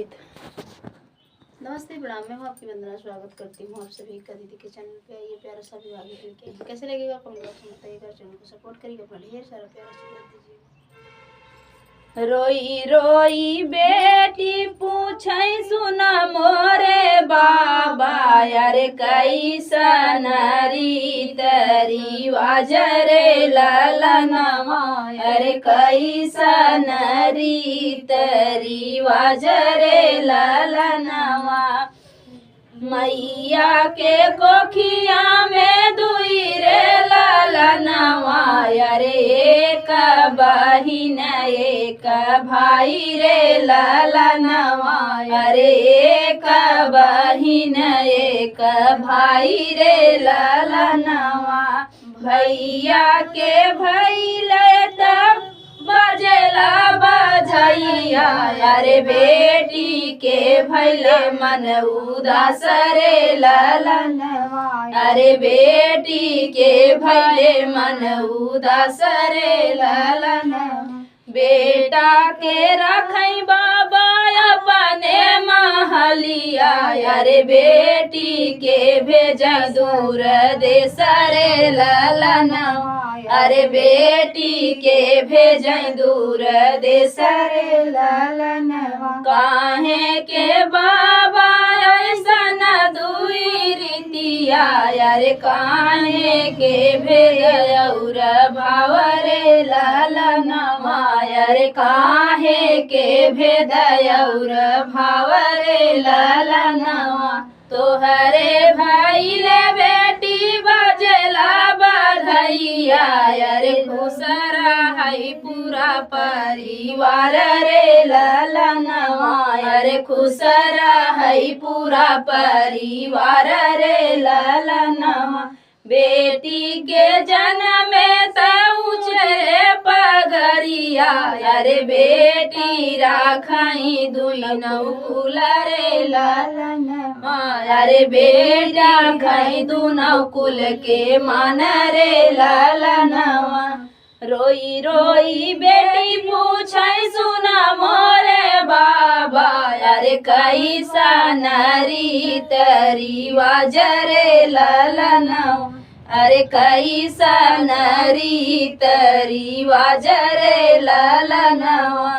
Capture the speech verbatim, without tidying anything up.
नमस्ते, प्रणाम, मैं हूँ आपकी वंदना। स्वागत करती हूँ आप सभी का दीदी के चैनल पे। आइए, प्यारा सा विवाह गीत लेके। कैसे लगेगा कमेंट बॉक्स में बताइएगा। चैनल को सपोर्ट करिएगा, अपना ढेर सारा प्यार आशीर्वाद दीजिएगा। रोई रोई बेटी पूछै सुना मोरे बाबा, अरे कैसन रीत रिवाज रे ललनवा, अरे कैसन रीत रिवाज रे ललनवा। मैया के कोखिया में दुई रे ललनवा, अरे एक बहिन एक भाई रे ललनवा, अरे एक बहिन एक भाई रे ललनवा। भैया के भैले तब बजेला बधैया, अरे बेटी के भैले मन उदास रे ललनवा, अरे बेटी के भैले मन उदास रे ललनवा। बेटा के रखै बाबा अपने महलिया, अरे बेटी के भेजै दूर देश रे ललनवा, अरे बेटी के भेजै दूर देश रे ललनवा। काहे के बाबा ऐसन दुई रीतिया, अरे काहे के भेद और भाव रे ललनवा, अरे काहे के भेद और भाव रे ललनवा। तोहरे भैले बेटी बजेला बधैया, अरे खुश रहै पूरा परिवार रे ललनवा, अरे खुश रहै पूरा परिवार रे ललनवा। बेटी के जनमे त उचरे पगरिया, अरे बेटी राखै दुनौ कुल रे ललनवा, अरे बेटी राखै दुनौ कुल के मान रे ललनवा। रोई रोई बेटी पूछै सुना मोरे बाबा, अरे कैसन रीत रिवाज रे ललनवा, अरे कैसन रीत रिवाज रे ललनवा।